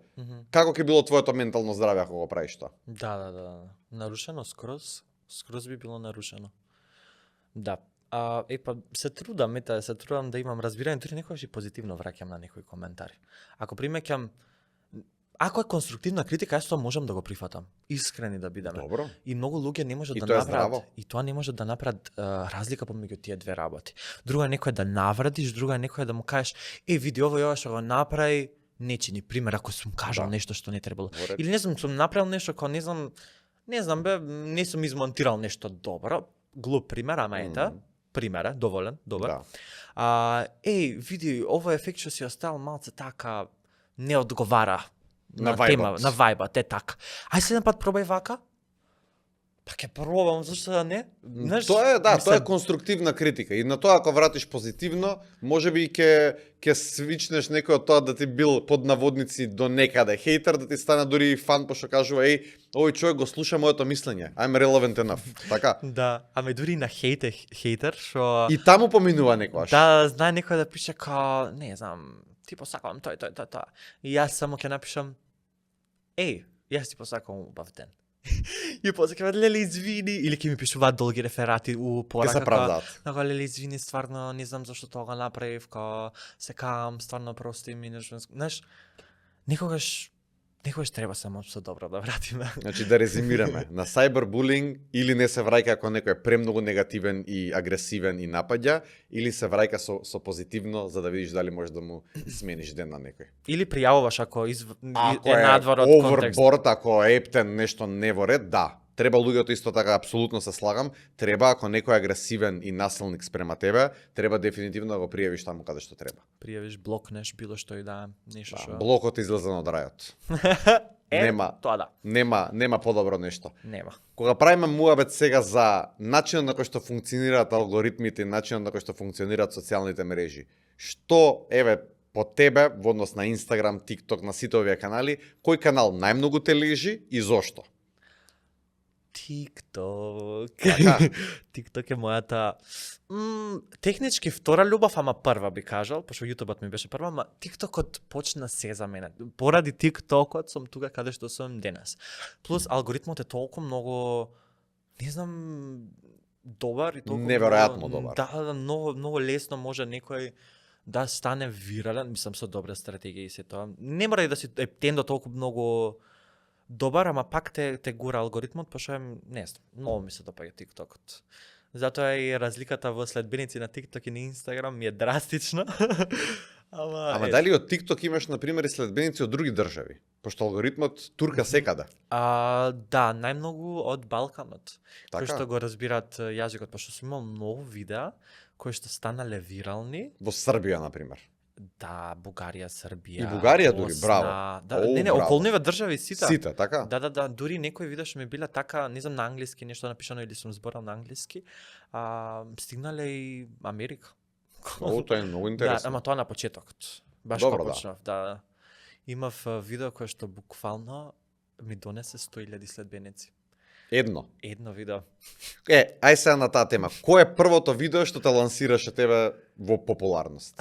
A: Како ќе било твоето ментално здравје ако го правиш тоа?
B: Да. Нарушено скроз би било нарушено. Да. Се трудам да имам разбирање, дури некогаш и позитивно враќам на некои коментари. Ако примеќам, ако е конструктивна критика, јас тоа можам да го прифатам. Искрени да бидеме.
A: Добро.
B: И многу луѓе не можат
A: и
B: да
A: тоа
B: направат. И тоа не може да направат разлика помеѓу тие две работи. Друга е некој да навредиш, друга е некој да му кажеш, види ова што го направи, не чини. Пример, ако сум кажал нешто што не требало. Или не знам, сум направил нешто кога не знам, не сум измонтирал нешто добро. Глуп пример, ама ета. Пример, доволен, добар.
A: Да.
B: Види, овој ефект што си оставил малце така не одговара
A: на
B: тема, на вајбот, така. Ај следен пат пробај вака. Па ќе пробам, зашто да не? Знаеш,
A: тоа е конструктивна критика. И на тоа ако вратиш позитивно, можеби ќе свичнеш некој од тоа да ти бил под наводници до некаде хейтер, да ти стане дури фан, пошто кажува овој човек го слуша моето мислење. I'm relevant enough. Така?
B: Да, аме дури на хейтер, што
A: и таму поминува некојаш.
B: Да, знае некој да пише као, не знам, ти посакувам тој. И јас само ќе напишам, јас ти посакувам убав ден. И после ќе леле извини или ќе ми пишуваат долги реферати у
A: Ке
B: порака.
A: се правдаат.
B: Како леле извини, стварно не знам зашто тоа го направив, као се каам, стварно прости ми, нешто. Знаеш, некогаш треба само со добро да вратиме.
A: Значи да резимираме, на сайбербулинг или не се враќа ако некој е премногу негативен и агресивен и напаѓа, или се враќа со позитивно за да видиш дали можеш да му смениш ден на некој.
B: Или пријавуваш ако
A: Ако
B: е надвор од контекст.
A: overboard, ако е ептен нешто не во ред, да. Треба луѓето исто така, апсолутно се слагам, треба ако некој е агресивен и насилник спрема тебе, треба дефинитивно да го пријавиш таму каде што треба.
B: Пријавиш, блокнеш било што и да, нешто
A: Да,
B: што.
A: блокот излезе од рајот. Нема.
B: Тоа да,
A: Нема подобро нешто.
B: нема.
A: Кога правиме муабет сега за начинот на кој што функционираат алгоритмите и начинот на кој што функционираат социјалните мрежи, што еве по тебе во однос на Инстаграм, ТикТок, на сите овие канали, кој канал најмногу те лежи и зошто?
B: TikTok.
A: Така.
B: TikTok е мојата технички втора љубов, ама прва би кажал, пошто YouTubeот ми беше прва, ама TikTokот почна се за мене. Поради TikTokот сум тука каде што сум денес. Плюс алгоритмот е толку многу, не знам, добар и толку
A: Неверојатно
B: многу-
A: добар.
B: Да, многу лесно може некој да стане вирален, мислам со добра стратегија и се тоа. Не мора и да си ептен до толку многу добар, ама пак те гура алгоритмот, пошто не знам, многу ми се допаѓа TikTokот. Затоа и разликата во следбеници на TikTok и на Instagram ми е драстична.
A: Ама дали од TikTok имаш на пример и следбеници од други држави? Пошто алгоритмот турка секаде.
B: Да, најмногу од Балканот, кои
A: Така?
B: што го разбираат јазикот, пошто сум имал многу видеа кои што станале вирални.
A: Во Србија на пример.
B: Да, Бугарија, Србија.
A: И Бугарија дури,
B: Босна,
A: браво.
B: Да,
A: Оу,
B: не,
A: браво.
B: околниве држави сите.
A: Сите, така?
B: Да, дури некои видеа што ми биле така, не знам на англиски, нешто напишано или сум зборал на англиски, стигнале и Америка.
A: Оу, тоа е многу
B: Да,
A: интересно.
B: ама тоа на почетокот. Баш
A: Добро,
B: кога
A: да.
B: почнав, да. Имав видео кое што буквално ми донесе 100.000 следбеници.
A: Едно.
B: Едно видео.
A: Ај сега на таа тема. Кој е првото видео што те лансираше тебе во популарност?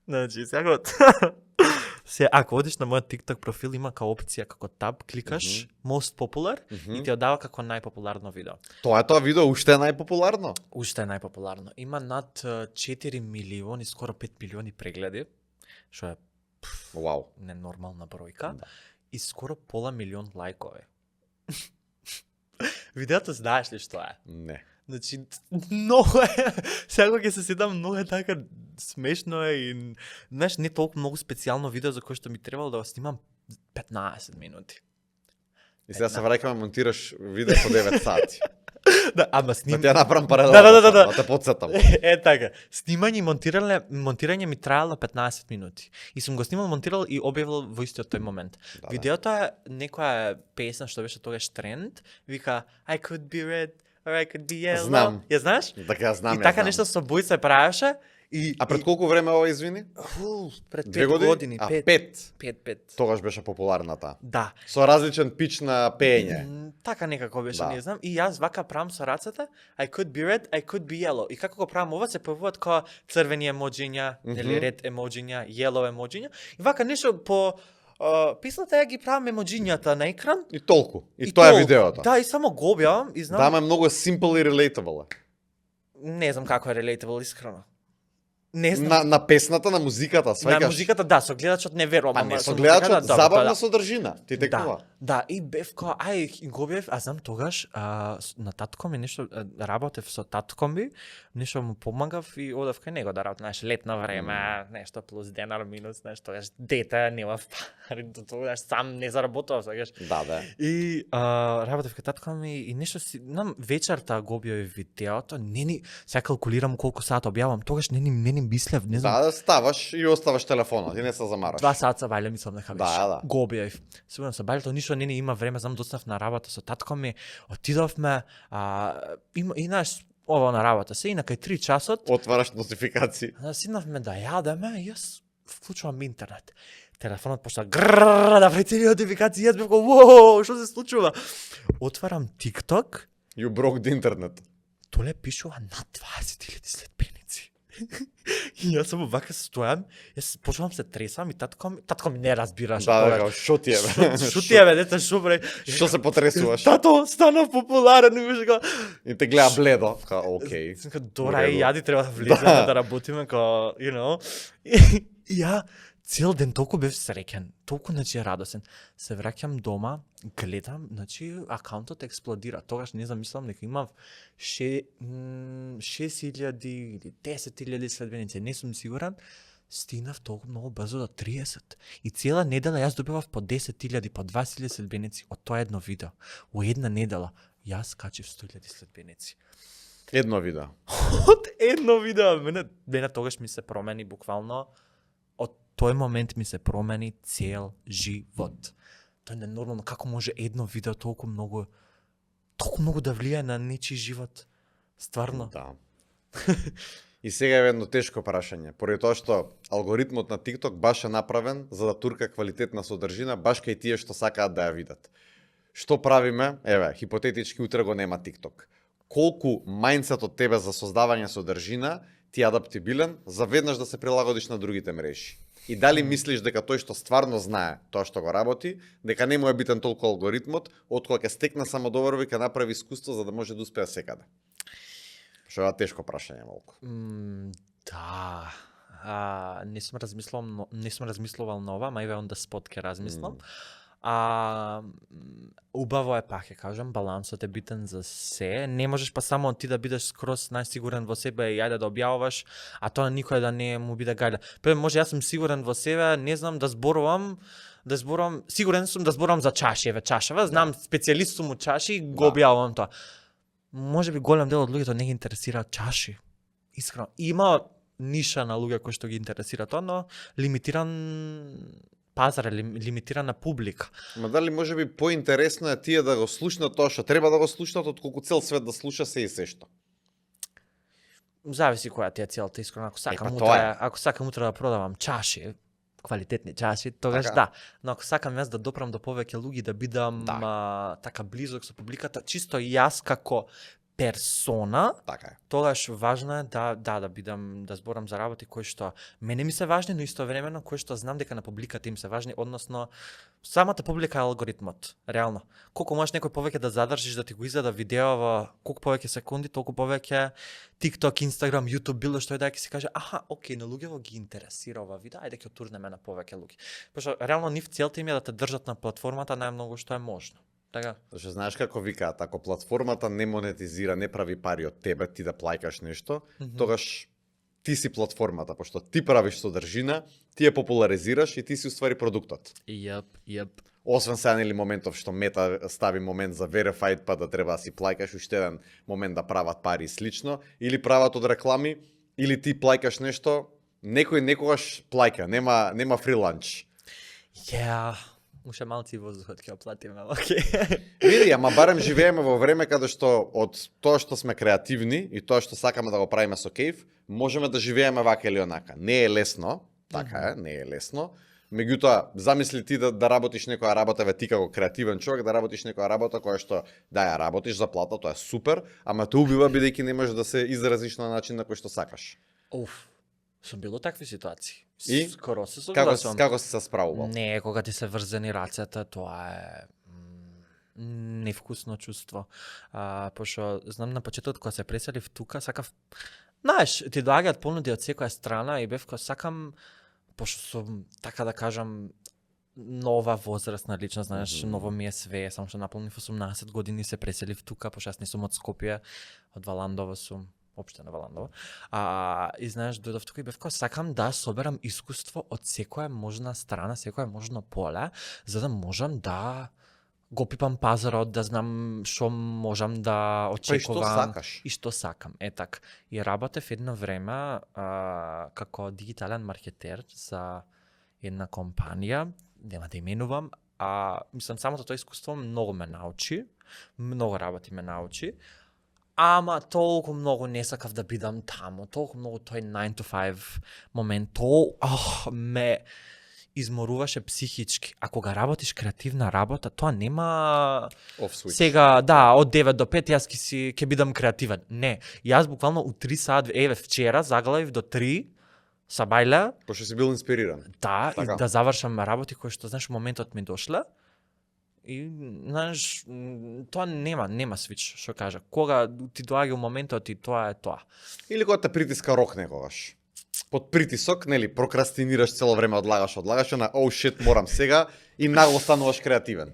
B: Значи, сега ако одиш на мојот TikTok профил има као опција како таб, кликаш most popular и ти ја дава како најпопуларно видео.
A: Тоа е тоа видео уште е најпопуларно?
B: Уште е најпопуларно. Има над 4 милиони, скоро 5 милиони прегледи, што е
A: Вау.
B: ненормална бројка,
A: Да.
B: и скоро пола милион лајкови. Видеото знаеш ли што е?
A: Не.
B: Значи, многу е, сега ќе се сетам, многу е така смешно е и, знаеш, не толку многу специјално видео за кое што ми требало да го снимам 15 минути.
A: И сега се враќаме монтираш видео по 9 сати.
B: Да, ама
A: Да
B: сним...
A: ти ја направам паралелно.
B: Да.
A: Да те подсетам.
B: Така, снимање и монтирање ми траело 15 минути. И сум го снимал, монтирал и објавил во истиот тој момент.
A: Да.
B: Видеото е некоја песна што беше тогаш тренд, вика I could be red or I could be yellow.
A: Знам.
B: Ја знаеш?
A: Така ја знам.
B: И
A: ја
B: така
A: знам.
B: нешто со бој се правеше. И,
A: А пред колку време ова извини?
B: пред
A: 2
B: 5 години,
A: А,
B: 5.
A: 5. Тогаш беше популарната.
B: Да.
A: Со различен пич на пеење.
B: Така некако беше,
A: Да.
B: не знам. И јас вака правам со рацете, I could be red, I could be yellow. И како го правам ова, се појавуваат као црвени емоџиња, или ред емоџиња, yellow емоџиња. И вака нешто по писната ја ги правам емоџињата на екран.
A: И толку. И тоа е
B: толку.
A: видеото.
B: Да, и само го објавам и знам.
A: Да, ама е многу simple и relatable.
B: Не знам како е relatable искрено. Не знам.
A: На песната, на музиката,
B: На
A: сваќаш.
B: музиката, да, со гледачот не верувам.
A: Па
B: ама
A: не,
B: со
A: со гледачот
B: музиката, да,
A: забавна
B: да.
A: содржина. Ти текнува.
B: Да, и бев као, го бев, а знам тогаш, на татко ми нешто, работев со татко ми, нешто му помагав и одев кај него да работам, знаеш, летно време, нешто плюс денар минус, нешто, знаеш, дете, нема пари, знаеш, сам не заработував, знаеш.
A: Да.
B: И работев кај татко ми и нешто си, нам вечерта го објави видеото, не ни, сега калкулирам колку сат објавам, тогаш не ни мислев, не знам.
A: Да, ставаш и оставаш телефонот, и не се замараш.
B: 2 сата бајле мислам дека беше.
A: Да.
B: Го објавив. Сигурно се бајле, ништо не има време, знам доцнав на работа со татко ми, отидовме, и знаеш, ова на работа се, и на кај 3 часот,
A: Отвараш нотификации.
B: сиднавме да јадеме, и јас вклучувам интернет. Телефонот почна грррр да прави цели нотификации, јас бев како, воу, што се случува? Отварам TikTok,
A: You broke the internet.
B: толе пишува над 20.000 следбеници. И јас само вака стојам, јас почнувам се тресам и татко ми не разбираше
A: Да,
B: тогаш.
A: како шо ти е бе?
B: Шо ти е бе, дете, шо бре?
A: Што се потресуваш?
B: Тато, станав популарен, и беше како...
A: И те гледа бледо. Ка, окей.
B: Сам како, Дора и
A: Уреду.
B: јади треба да влеземе да работиме, како, you know. И ја цел ден толку бев среќен, толку значи радосен. Се враќам дома, гледам, значи акаунтот експлодира. Тогаш не замислам дека имав 6.000 или 10.000 следбеници, не сум сигурен. Стигнав толку многу брзо до 30. И цела недела јас добивав по 10.000, по 20.000 следбеници од тоа едно видео. Во една недела јас качив 100.000 следбеници.
A: Едно видео.
B: Од едно видео, мене тогаш ми се промени буквално, од тој момент ми се промени цел живот. Тоа е ненормално, како може едно видео толку многу да влијае на нечи живот. Стварно.
A: Да. И сега е едно тешко прашање, поради тоа што алгоритмот на TikTok баш е направен за да турка квалитетна содржина, баш кај тие што сакаат да ја видат. Што правиме? Еве, хипотетички утре го нема TikTok. Колку мајндсетот тебе за создавање содржина ти е адаптибилен за веднаш да се прилагодиш на другите мрежи? И дали мислиш дека тој што стварно знае тоа што го работи, дека не му е битен толку алгоритмот, откога ќе стекне самодоверба и ќе направи искуство за да може да успее секаде? Што е тешко прашање малку.
B: Да. Не сум размислувал на ова, мај on the spot ќе размислам. Убаво е, пак ќе кажам, балансот е битен за се. Не можеш па само ти да бидеш скроз најсигурен во себе и ајде да објавуваш, а тоа никој да не му биде гајле. Може јас сум сигурен во себе, не знам да зборувам, сигурен сум да зборувам за чаши, еве чашава, знам специјалист сум у чаши, го објавувам тоа. Може би голем дел од луѓето не ги интересираат чаши. Искрено, има ниша на луѓе кои што ги интересира тоа, но лимитиран пазар, лимитирана публика.
A: Ма дали може би поинтересно е тие да го слушнат тоа што треба да го слушнат, отколку цел свет да слуша се и се што?
B: Зависи која ти е целта, искрено. Ако сакам утре да продавам чаши, квалитетни чаши, тогаш
A: така.
B: Да. Но ако сакам јас да допрам до повеќе луѓе, да бидам така близок со публиката, чисто јас како персона,
A: Така е.
B: тогаш важно е да бидам, да зборам за работи кои што мене ми се важни, но истовремено кои што знам дека на публиката им се важни, односно самата публика е алгоритмот, реално. Колку можеш некој повеќе да задржиш да ти го изгледа видео во колку повеќе секунди, толку повеќе TikTok, Instagram, YouTube, било што е да ќе се каже, окей, на луѓето ги интересира ова видео, ајде ќе отурнеме на повеќе луѓе. Пошто реално нив целта им е да те држат на платформата најмногу што е можно. Така.
A: Зашто знаеш како викаат, ако платформата не монетизира, не прави пари од тебе, ти да плаќаш нешто, тогаш ти си платформата, пошто ти правиш содржина, ти ја популаризираш и ти си уствари продуктот.
B: Јеп.
A: Освен сега нели моментов што Мета стави момент за verified, па да треба да си плаќаш уште еден момент да прават пари и слично, или прават од реклами, или ти плаќаш нешто, некој некогаш плаќа, нема фри ланч.
B: Уште малци воздухот ќе оплатиме, окей.
A: Види, ама барем живееме во време каде што од тоа што сме креативни и тоа што сакаме да го правиме со кејф, можеме да живееме вака или онака. Не е лесно, така е, не е лесно. Меѓутоа, замисли ти да работиш некоја работа, ти како креативен човек, да работиш некоја работа која што ја работиш за плата, тоа е супер, ама те убива бидејќи не можеш да се изразиш на начин на кој што сакаш.
B: Сум бил во такви ситуации.
A: И?
B: Скоро се согласувам.
A: Како се справувал?
B: Не, кога ти се врзани рацете, тоа е невкусно чувство. Пошто знам на почетокот кога се преселив тука, сакав, знаеш, ти доаѓаат понуди од секоја страна и бев сакам, пошто сум, така да кажам, нова возрастна личност, знаеш, ново ми е све, само што наполнив 18 години се преселив тука, пошто јас не сум од Скопје, од Валандово сум. Општина Валандова. И знаеш, дојдов тука и бев сакам да соберам искуство од секоја можна страна, секоја можно поле, за да можам да го пипам пазарот, да знам што можам да очекувам.
A: Па и што сакаш?
B: И што сакам, така. И работев едно време како дигитален маркетер за една компанија, нема да именувам, мислам, самото тоа искуство многу ме научи, многу работи ме научи, ама толку многу не сакав да бидам таму, толку многу тој 9 to 5 момент, ме изморуваше психички. А кога работиш креативна работа, тоа нема сега, од 9 до 5 јас ќе бидам креативен. Не, јас буквално у 3 саат, вчера заглавив до 3, сабајле,
A: Пошто си бил инспириран.
B: да,
A: Така.
B: и да завршам работи кои што, знаеш, моментот ми дошле. И, знаеш, тоа нема свич, што кажа. Кога ти доаѓа моментот и тоа е тоа.
A: Или кога те притиска рок некогаш. Под притисок, нели, прокрастинираш цело време, одлагаш, на oh shit, морам сега и нагло стануваш креативен.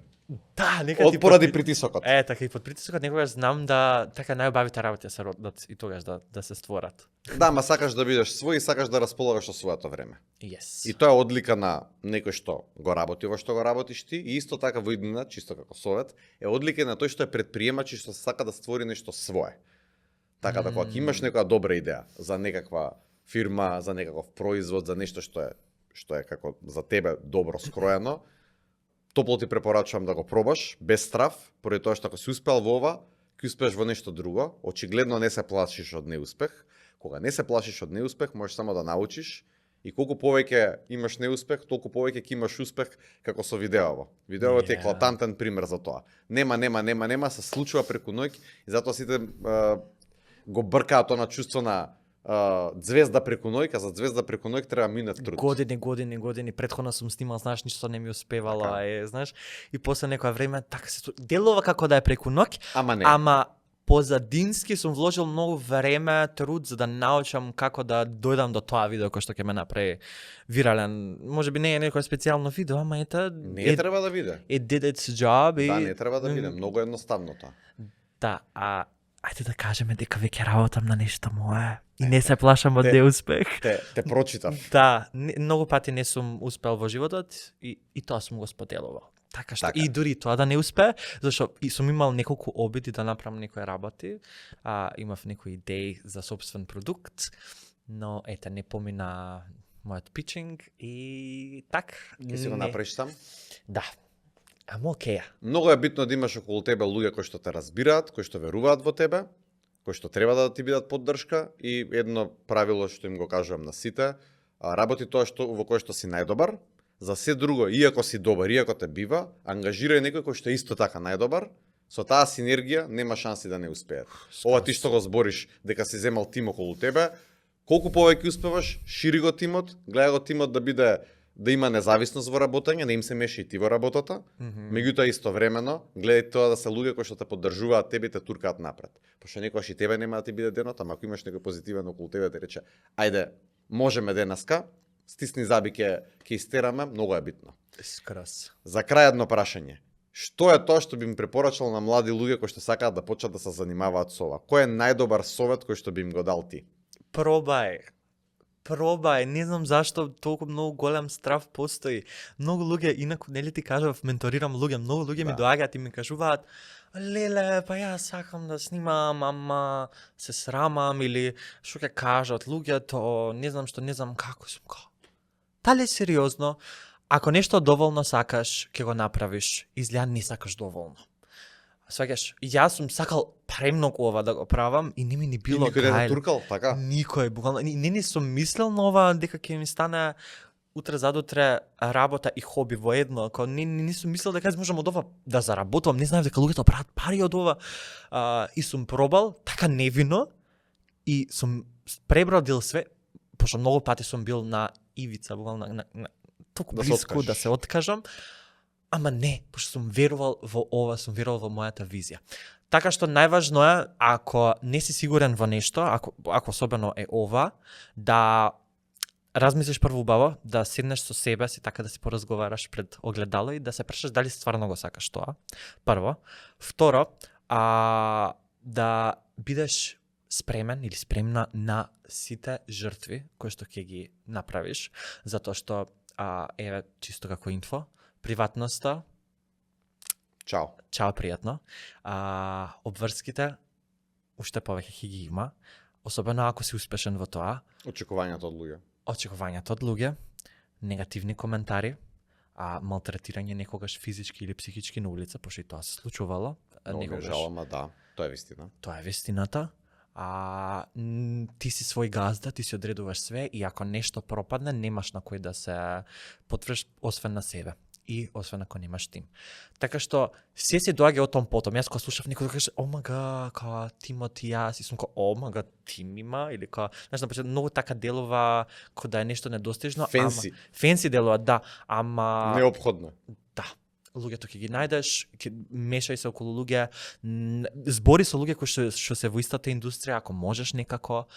B: Да, некаде
A: Поради притисокот.
B: Така и под притисокот некогаш знам да така најубавите работи се родат и тогаш да се створат.
A: Да, ма сакаш да бидеш свој и сакаш да располагаш со своето време.
B: Yes.
A: И тоа е одлика на некој што го работи во што го работиш ти и исто така во иднина, чисто како совет, е одлика на тој што е предприемач и што сака да створи нешто свое. Така да кога имаш некоја добра идеја за некаква фирма, за некаков производ, за нешто што е како за тебе добро скроено, топло ти препорачувам да го пробаш без страф, поради тоа што ако си успеал во ова, ќе успееш во нешто друго. Очигледно не се плашиш од неуспех. Кога не се плашиш од неуспех, можеш само да научиш и колку повеќе имаш неуспех, толку повеќе ќе имаш успех како со видеово. Видеово ти е еклатантен пример за тоа. Нема, се случува преку ноќ и затоа сите го бркаат она чувство на звезда преку ноќ, а за звезда преку ноќ треба минат труд.
B: Години, претходно сум снимал, знаеш, ништо не ми успевало, знаеш, и после некоја време така се делува како да е преку ноќ, ама позадински сум вложил многу време, труд за да научам како да дојдам до тоа видео кој што ќе ме направи вирален. Можеби не е некој специјално видео, ама ета
A: не треба да биде.
B: It did its job.
A: Да, не треба да биде, многу едноставно тоа.
B: Да, ајде да кажеме дека веќе работам на нешто мое и не се плашам од неуспех.
A: Те прочитав.
B: Да, многу пати не сум успел во животот и тоа сум го споделувал. Така што и дури тоа да не успе, зашто и сум имал неколку обиди да направам некои работи, имав некои идеи за собствен продукт, но ете не помина мојот питчинг и так.
A: Ке си го направиш сам?
B: Да. Ама окей.
A: Многу е битно да имаш околу тебе луѓе кои што те разбираат, кои што веруваат во тебе, кои што треба да ти бидат поддршка и едно правило што им го кажувам на сите, работи тоа во кое што си најдобар. За се друго, иако си добар, иако те бива, ангажирај некој кој што е исто така најдобар, со таа синергија нема шанси да не успеат. Ова ти што го збориш дека си земал тим околу тебе, колку повеќе успеваш, шири го тимот, гледај го тимот да има независност во работење, да им се меша и ти во работата, меѓутоа истовремено гледај тоа да се луѓе кои што те поддржуваат тебе и те туркаат напред. Пошто некогаш и тебе нема да ти биде денот, ама ако имаш некој позитивен околу тебе те рече, ајде, можеме денеска, стисни заби ќе истераме, многу е битно.
B: Скрос.
A: За крај едно прашање. Што е тоа што би им препорачал на млади луѓе кои што сакаат да почнат да се занимаваат со ова? Кој е најдобар совет кој што би им го дал ти?
B: Пробај, не знам зашто толку многу голем страв постои. Многу луѓе, инаку нели ти кажав, менторирам луѓе, многу луѓе ми доаѓаат и ми кажуваат: "Леле, па јас сакам да снимам, ама се срамам или што ќе кажат луѓето, не знам како сум како." Дали сериозно, ако нешто доволно сакаш, ќе го направиш. Изгледа не сакаш доволно. Сваќаш, јас сум сакал премногу ова да го правам и не ми ни било
A: никој не туркал, така?
B: Никој, буквално. Не сум мислел на ова дека ќе ми стане утре задутре работа и хоби во едно. Ако не сум мислел дека можам од ова да заработувам, не знаев дека луѓето прават пари од ова. И сум пробал така невино и сум пребродил све, пошто многу пати сум бил на ивица, буквално на толку близко да се откажам. Ама не, пошто сум верувал во ова, сум верувал во мојата визија. Така што најважно е, ако не си сигурен во нешто, ако особено е ова, да размислиш прво убаво, да седнеш со себе си, така да си поразговараш пред огледало и да се прашаш дали стварно го сакаш тоа. Прво. Второ, да бидеш спремен или спремна на сите жртви кои што ќе ги направиш, затоа што еве чисто како инфо, приватноста.
A: Чао,
B: пријатно. Обврските уште повеќе ќе ги има, особено ако си успешен во тоа.
A: Очекувањето од
B: луѓе, негативни коментари, малтретирање некогаш физички или психички на улица, пошто и тоа се случувало.
A: Некогаш жалама, да, тоа е вистина.
B: Тоа е вистината. Ти си свој газда, ти си одредуваш све и ако нешто пропадне, немаш на кој да се потврдиш освен на себе. и освен ако немаш тим. Така што се доаѓа од том потом. Јас кога слушав некој да каже, омага, као тимот и јас, и сум као, омага, тим има, или као, знаеш, на почеток многу така делува кога да е нешто недостижно.
A: Фенси.
B: Фенси делува, да, ама...
A: Неопходно.
B: Да. Луѓето ќе ги најдеш, ќе мешај се околу луѓе, збори со луѓе кои што се во истата индустрија, ако можеш некако.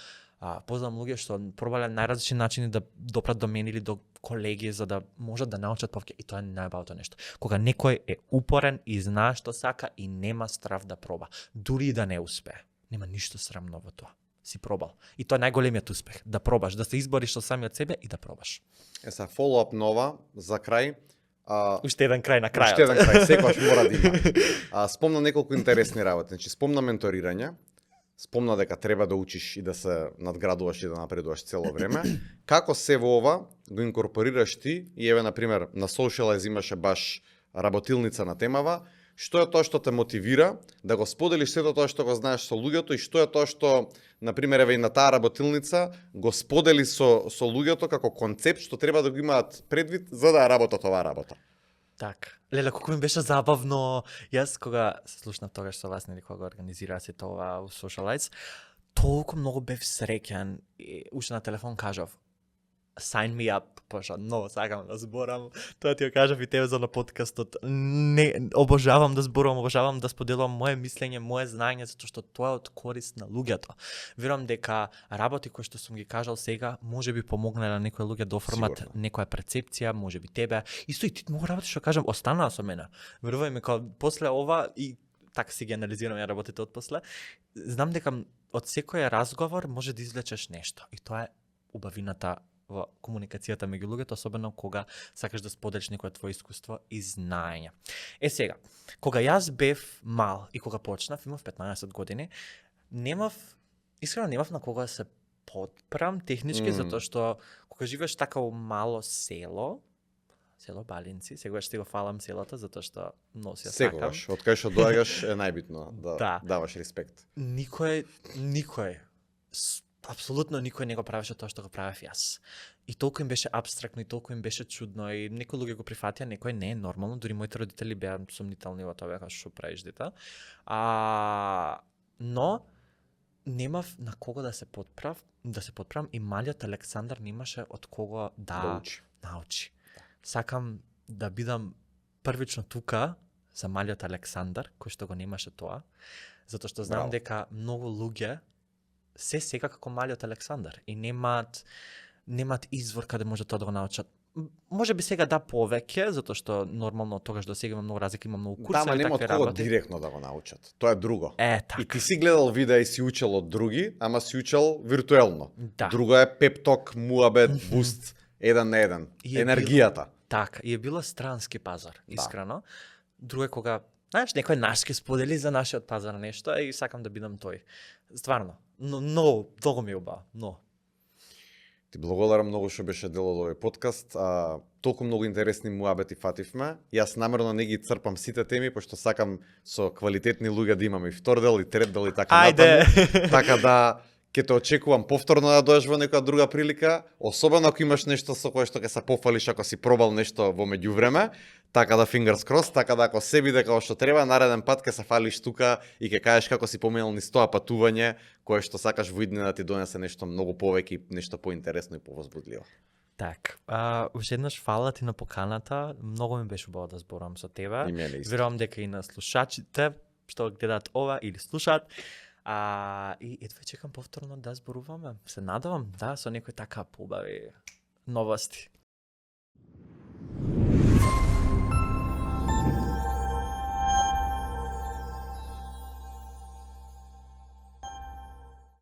B: Познавам луѓе што пробале најразлични начини да допрат до мене или до колеги за да можат да научат повеќе, и тоа е најбавото нешто. Кога некој е упорен и знае што сака и нема страв да проба, дури и да не успее. Нема ништо срамно во тоа. Си пробал. И тоа е најголемиот успех, да пробаш, да се избориш со самиот себе и да пробаш.
A: Са фоллоуап нова за крај.
B: Уште еден крај на крајот.
A: Уште еден крај, секогаш мора да има. Спомна неколку интересни работи. Значи, спомна менторирање, спомна дека треба да учиш и да се надградуваш и да напредуваш цело време. Како се во ова го инкорпорираш ти и еве на пример на Socialize имаше баш работилница на темава, што е тоа што те мотивира да го споделиш сето тоа што го знаеш со луѓето и што е тоа што на пример еве и на таа работилница го сподели со луѓето како концепт што треба да го имаат предвид за да работат оваа работа.
B: Така. Леле, колку ми беше забавно. Јас кога се слушнав тогаш со вас, нели кога го организираа се тоа во Socialize, толку многу бев среќен и уште на телефон кажав sign me up, пошто многу сакам да зборам. Тоа ти го кажав и тебе за на подкастот. Не, обожавам да зборам, обожавам да споделувам мое мислење, мое знаење, затоа што тоа е од корист на луѓето. Верувам дека работи кои што сум ги кажал сега, можеби помогнале на некои луѓе да оформат некоја перцепција, можеби тебе. Исто и ти многу работи што кажам останаа со мене. Верувај ми, кога после ова и така си ги анализирам ја работите од после, знам дека од секој разговор може да извлечеш нешто и тоа е убавината во комуникацијата меѓу луѓето, особено кога сакаш да споделиш некое твое искуство и знаење. Сега, кога јас бев мал и кога почнав, имав 15 години, искрено немав на кога се подпрам технички, затоа што кога живееш така во мало село Балинци, сегаш ти го фалам селото, затоа што многу се сакам.
A: Секогаш, од кај што доаѓаш е најбитно да даваш респект.
B: Никој апсолутно никој не го правеше тоа што го правев јас. И толку им беше апстрактно, и толку им беше чудно, и некои луѓе го прифатија, некој не е нормално, дури моите родители беа сумнителни во тоа, беа што правиш дете. Но немав на кого да се подправам и малиот Александар немаше од кого да научи. Сакам да бидам првично тука за малиот Александар, кој што го немаше тоа, затоа што знам дека многу луѓе се сега како малиот Александар и немаат извор каде може тоа да го научат. Може би сега повеќе, затоа што нормално тогаш до сега има многу разлика, има многу курсови,
A: такви работи. Да, ма нема од кого директно да го научат. Тоа е друго. И ти си гледал видеа и си учел од други, ама си учел виртуелно. Да. Друго е пепток, муабет, буст, еден на еден. Енергијата.
B: Така, и е било странски пазар, искрено. Друго е кога, знаеш, некој нашки сподели за нашиот пазар нешто и сакам да бидам тој. Стварно, но многу ми убаво, но.
A: Ти благодарам многу што беше дел од овој подкаст. Толку многу интересни муабети фативме. Јас намерно не ги црпам сите теми, пошто сакам со квалитетни луѓе да имаме и втор дел, и трет дел, и така натаму. Така да ќе те очекувам повторно да дојдеш во некоја друга прилика, особено ако имаш нешто со кое што ќе се пофалиш ако си пробал нешто во меѓувреме, така да fingers crossed, така да ако се биде како што треба, нареден пат ќе се фалиш тука и ќе кажеш како си поминал низ тоа патување, кое што сакаш во иднина да ти донесе нешто многу повеќе и нешто поинтересно и повозбудливо.
B: Так, уште еднаш фала ти на поканата, многу ми беше убаво да зборувам со тебе. Верувам дека и на слушачите што гледаат ова или слушаат. И едва чекам повторно да зборуваме. Се надевам, со некои така побави новости.